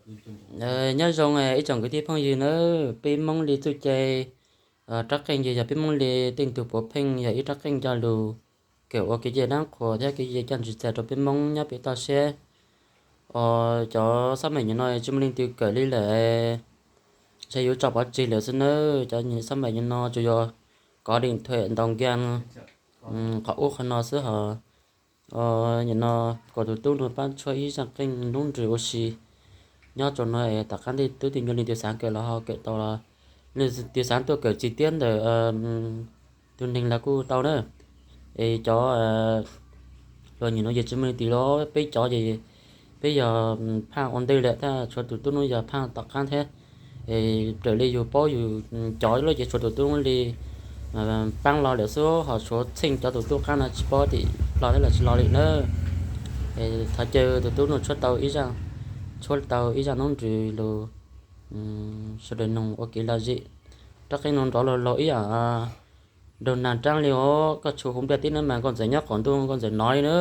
Nyob zoo ib tsoom kwv tij phooj ywg nawb, peb Hmoob li txuj ci rab qeej ces yog peb Hmoob li tej tug puav pheej yog ib rab qeej coj lug kawm ua kev cai dab qhuas thiab kev cai coj ntsis txais rau peb Hmoob nyob pem toj siab. Os, cov xab maim nyuam no tsis muaj leej twg kawm li lawm, ntshe yuav tso pov tseg lawm xwb nawb. Cov xab maim nyuam no tsuas yog kov deem thuam ntaus nkees qhov ub qhov no xwb hos. Nyuam no kom tus tub no pab tshuab ib zaj qeej noob nrws ua si nyob rau no es tom qab ntej tub tij nyuag li tus xaav kawm los ho kawm tau los, tus xaav tuaj kawm txiv tiab ntawm tus neeg los kuj tau na. Es cov hluas nyuam no ces tsis muaj leej twg los, peb cov ces peb yog phaj ua ntej lawm, tab tshuav tus tub no yog phaj tom qab thiab. Es raws li yus paub yus cov lawm ces tshuav tus tub li paab los lawm xwb, ho tshuav txheej cov tus tub qaab no tsis paub tim los thiab los tsis los li na. Es thov caw tus tub no tshuab tau ib zaj, tshuab tau ib zaj noob nrws lug sawv daws noog ua kev lom zem. Rab qeej no nrov laug laug ib yam nraug nag rab li os, koj tshuav huv npliaj teb no mas nkauj ntxawm nyob qaum ntuj nkauj ntxawm nov li na.